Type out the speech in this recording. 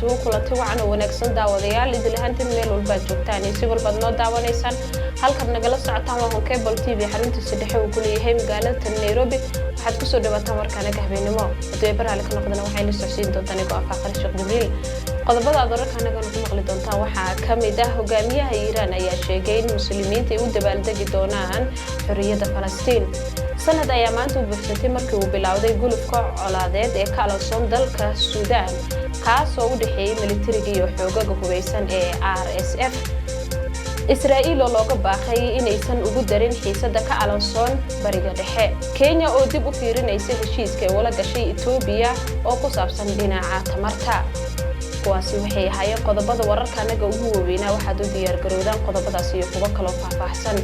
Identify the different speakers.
Speaker 1: Wabarakaatuhu. Kulanti wacan oo wanaagsan, daawadayaal, idil ahaantiin meel walbaad joogtaan iyo si walbaad noo daawanaysaan. Halkaad nagala socotaan waa Horn Cable TV, xaruntiisa dhexe uu ku leeyahay magaalada Nairobi. Waxaad kusoo dhawaataan warkaanaga habeenimo. Haddii ay barhale ka noqdana, waxay la socodsiin doontaan igoo afaaqar Sheekh Jibriil. Qodobada aad wararka anagana ku maqli doontaan waxaa ka mid ah: hogaamiyaha Iiraan ayaa sheegay in Muslimiinta ay u dabaaldegi doonaan xorriyadda Falastiin. Sanad ayaa maanta u buuxsantay markii uu bilowday gulufka colaadeed ee ka alowsan dalka Suudaan, kaasoo u dhexeeyey militariga iyo xoogaga hubeysan ee RSF. Israa'iil oo looga baaqay inaysan ugu darin xiisada ka alowsoon Bariga Dhexe. Kenya oo dib u fiirinaysa heshiiska ay wala gashay Etoobiya oo ku saabsan dhinaca tamarta. Kuwaasi waxay ahaayeen qodobada wararka anaga ugu waaweynaa. Waxaad u diyaargarowdaan qodobadaas iyo kuwo kaloo faahfaahsan.